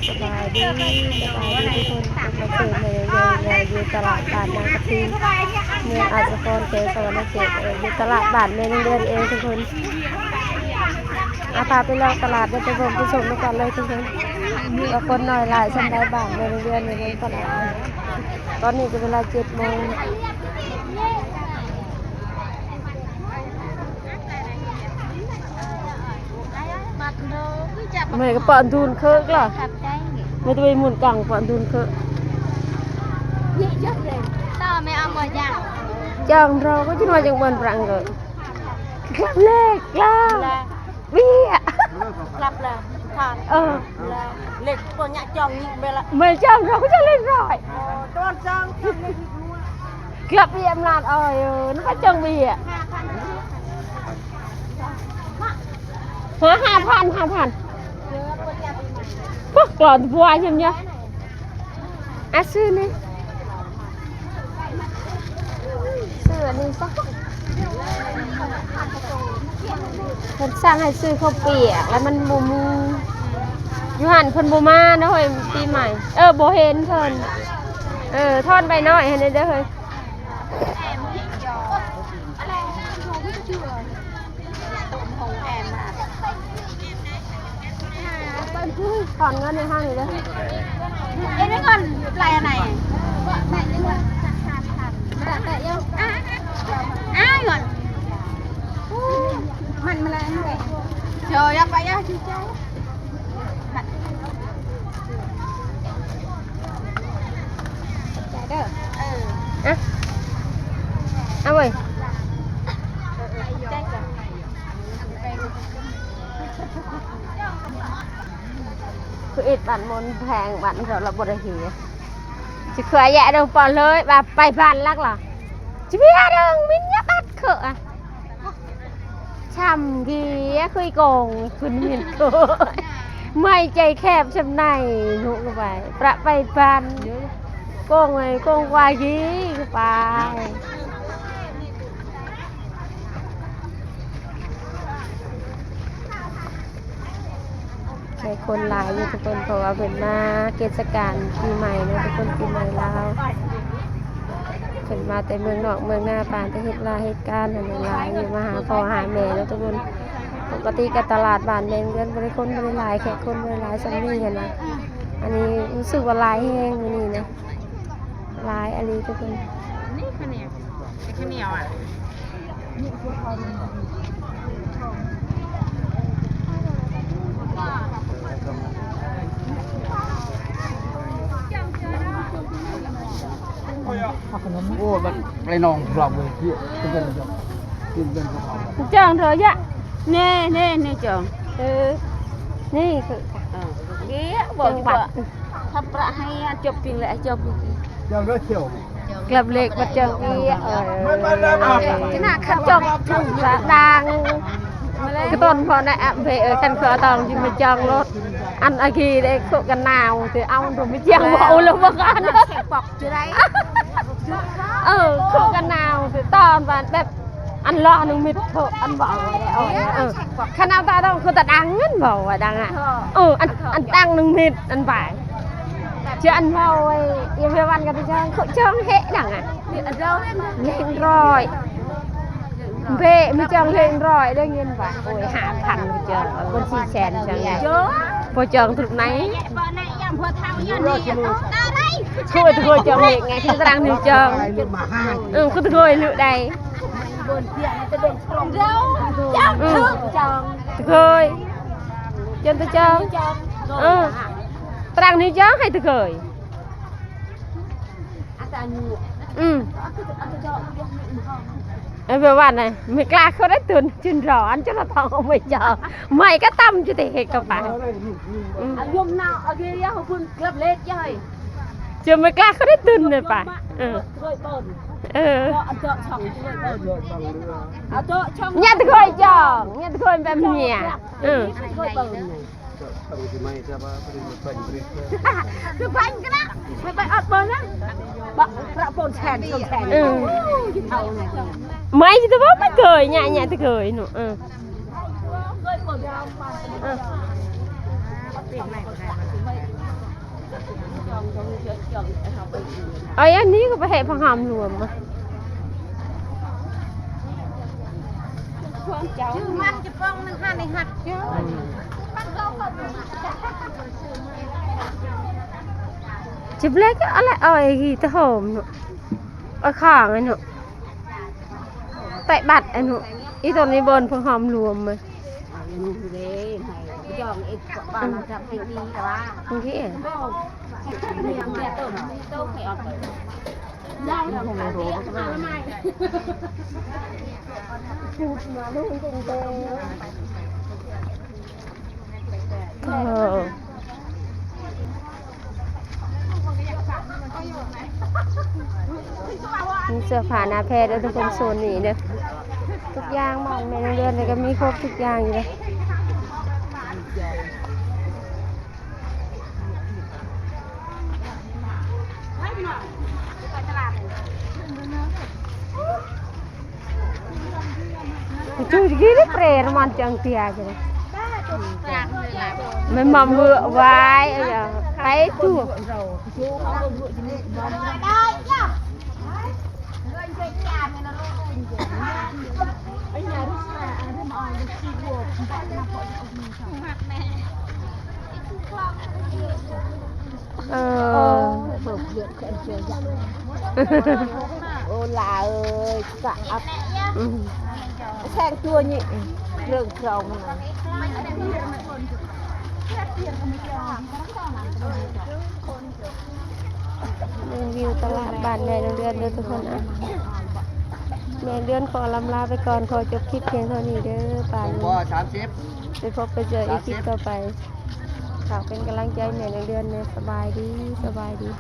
ສະບາຍດີ ສະບາຍດີທຸກຄົນ ມາເຈີແມ່ເດືອນຢູ່ຕະຫຼາດບ້ານນາກະທິງ ເມືອງອາດສະພອນ ແຂວງສະຫວັນນະເຂດ ເອີ ຢູ່ຕະຫຼາດບ້ານແມ່ເດືອນເອງທຸກຄົນ. ອາ ພາໄປເລາະຕະຫຼາດ ໄປເບິ່ງໄປຊົມນຳກັນເລີຍທຸກຄົນ ວ່າຄົນນ້ອຍຫຼາຍສ່ຳໃດ. ບ້ານແມ່ເດືອນຢູ່ໃນຕະຫຼາດ ຕອນນີ້ກໍເວລາເຈັດໂມງ. ແມ່ກໍປ້ອນທູນເຄີກລະ ແມ່ຕະໄປໝູນກັງປ້ອນທູນເຄີກ ຈ້າງເຮົາກໍຈະມາຈັ່ງເບິ່ງປະເກີດ ເລກລາວ ເວຍ ກລັບລະ ທານ ເອີ ເລກ ເລກ ພວກຍະຈອງນີ້ເວລາ ແມ່ຈາງເຮົາກໍຈະເລກຮ້ອຍ ຕອນຈາງ ກັບວຽດນາມເອີຍ ນຳໄປຈັ່ງວຽດ ຫ້າ ຫ້າພັນ ຫ້າພັນ ພວກກອນບັວຍຳຍະ ອາ ຊື້ນີ້ ຊື້ອັນນີ້ຊະ ເພິ່ນສັ່ງໃຫ້ຊື້ເຂົ້າປຽກ ແລ້ວມັນບໍ່ມີ ຢູ່ຫັ້ນເພິ່ນບໍ່ມາເນາະເຮີ້ຍ ປີໃໝ່ ເອີ ບໍ່ເຫັນເພິ່ນ ເອີ ທອນໃບໜ້ອຍໃຫ້ແດ່ເດີເຮີ້ຍ. ຖອນເງິນໃຫ້ເຮົານີ້ເດີ ເອັນເງິນໄປອັນໃດ ອາ ອາ ເງິນ ມັນມາແລ້ວ ໂຈ ຢ່າໄປ ຢ່າ ໃຈເດີ ເອີ ອະ ເອົາເວີຍ ຄືເຮັດບ້ານມົນແພງ ບ້ານເຮົາລະບໍ່ໄດ້ເຮັດ ຊິເຄືອແຍະເດີປອນເລີຍ ວ່າໄປບ້ານຫຼັກລະ ຊິເພຍເດີ ມິນຍາບັດເຄີອະ. ຊ່ຳກີ້ ຄືກອງ ຄືມິນໂຕ ໄມ້ໃຈແຄບຊ່ຳໃນ ນຸກໄປ ປະໄປປານ ກອງໄວ້ ກອງກວ່າກີ້ ຄືປາຍ. ໃຫ້ຄົນຫຼາຍຢູ່ທຸກຄົນ ເພາະວ່າເພິ່ນມາເທດສະການປີໃໝ່ເນາະທຸກຄົນ ປີໃໝ່ລາວ ເພິ່ນມາແຕ່ເມືອງນອກເມືອງນາ ປານໄປເຮັດລາເຮັດການຫັ້ນແຫຼະ ຫຼາຍຢູ່ ມາຫາພໍ່ຫາແມ່ເນາະທຸກຄົນ. ປົກກະຕິກໍຕະຫຼາດບ້ານແມ່ເຮືອນບໍ່ໄດ້ຄົນບໍ່ໄດ້ຫຼາຍ ແຂກຄົນບໍ່ໄດ້ຫຼາຍສ່ຳນີ້ຫັ້ນນະ ອັນນີ້ຮູ້ສຶກວ່າຫຼາຍແຮງມື້ນີ້ນະ ຫຼາຍອີ່ຫຼີທຸກຄົນ. ນີ້ເຂົ້າໜຽວ ເຂົ້າໜຽວອະ ໂອ້ ບັດໄປນອງບລັອກເວີຍ ກິນເປັນ ກິນເປັນ ຈ້າງເຮົາຢະ ແນ່ໆ ນີ້ຈ້າງ ເອີ ນີ້ຄື ເອີ ເກ ບອກວ່າ ທຳປະໃຫ້ຈົບກິນແລະ ຈົບກິນ ເຈົ້າເດີ ກລັບເລກມາຈອງອີກ ເອີ ຈະໜ້າຄັນຈອງທຸງກະດັງ ກະຕົ້ນພໍນະ ອະ ເບ ເອີ ຄັນຂໍຕອງຈິມາຈອງລົດ ອັນອາກີເດ ໂຄກະນາວ ເຕີເອົາໂດມາຈຽງເວົ້າລະບໍ່ກັນ ເອີ ໂຄກະນາວ ເຕີຕອນບານແບບ ອັນລໍໜຶ່ງມິດເຖາະ ອັນເວົ້າ ເອີ ຄັນເອົາຕາດອງຄືຕາດັງ ເງິນເວົ້າວ່າດັງອະ ເອີ ອັນ ອັນຕັງໜຶ່ງມິດ ອັນບາຍ ເຈອອັນເວົ້າ ເອີ ເວວັນກໍໄປຈ້າງ ເຂົາຈ້າງເຮະດັງອະ ເຫຼັງຮ້ອຍ ເບ ມີຈ້າງເຫຼັງຮ້ອຍ ໄດ້ເງິນວ່າ ໂອ້ຍ ຫ້າພັນ ມີຈ້າງ ຄົນສີ່ແສນ ຈ້າງ ໂຈ ບໍ່ຈ້າງທຸກໃນ ໂອ້ຍ ໂອ້ຍ ຈ້າງເຫຼັງໄງ ຄືຕາດອງນິວຈ້າງ ເອີ ຄືໂອ້ຍ ລຸໄດ ເອີ ຕະເຄີຍ ຈົນຕະຈອງ ເອີ ຕະລັງນີ້ຈະໃຫ້ຕະເຄີຍ ອືມ ເອີ ແບບວ່ານະ ໄມ່ກລ້າເຂົາໄດ້ຕື່ນ ຈິນຮ້ອນ ຈົນລະຕ້ອງເອົາໄມ້ຈອງ ໄມ້ກະຕ່ຳຈຸຕິເຮັດເຂົ້າໄປ ອືມ ອາຍຸມນາ ອາເກຍາ ເພິ່ນເກືອບເລກໃຫຍ່ ຈະໄມ່ກລ້າເຂົາໄດ້ຕື່ນເລີຍປະ ເອີ ເອີ ຍາດຕະເຄີຍຈອງ ຍາດຕະເຄີຍແບບເມຍ ເອີ ຄືບັນກະນະ ໄປ ໄປອັດເບິ່ງນະ ບະ ພະໂປນແຊນ ໂປນແຊນ ເອີ ເອົາໄງ ໄມ້ຊິຕະບໍ່ ໄມ່ເຄີຍ ຍາດ ຍາດຕະເຄີຍເນາະ ເອີ. ເອົາອັນນີ້ກໍໄປໃຫ້ພະຫາມລວມມາ. ຊື່ມັນຈະປ່ອງໜຶ່ງຫັ້ນໃຫ້ຮັກເຈົ້າ. ອືມ ຈິບແລກກໍເອົາແຫຼະ ເອົາໄອ້ຕະຫອມເນາະ ເອົາຂ້າງອັນເນາະ ແຕະບັດອັນເນາະ ອີຕົນນີ້ບ່ອນພະຫາມລວມມາ. ເອີ ມີເສື້ອຜ້າໜ້າແພດເດີທຸກຄົນ ໂຊນນີ້ເດີ ທຸກຢ່າງ ບ້ານແມ່ນາງເດືອນນີ້ກໍມີຄົບທຸກຢ່າງຢູ່ເດີ. ຈູຈະກີໄດ້ແປຣະມັນຈັງເຕຍກະໄດ້ ແມ່ນມາເມືອວາຍ ໄປຕູ. ເອີ ໂອ້ ຫຼາເອີຍ ກະອັບ ອືມ ແສງຕົວນີ້ ເລື່ອງເຈົ້າມັນ ເບິ່ງວິວຕະຫຼາດບ້ານແມ່ນາງເດືອນເດີທຸກຄົນ. ອ່ະ ແມ່ນາງເດືອນຂໍລຳລາໄປກ່ອນ ຂໍຈົບຄລິບພຽງເທົ່ານີ້ເດີ ປານ ບໍ່ ສາມສິບ ໄປພົບໄປເຈີອີກຄລິບຕໍ່ໄປ. ຝາກເປັນກຳລັງໃຈແມ່ນາງເດືອນແດ່. ສະບາຍດີ ສະບາຍດີ.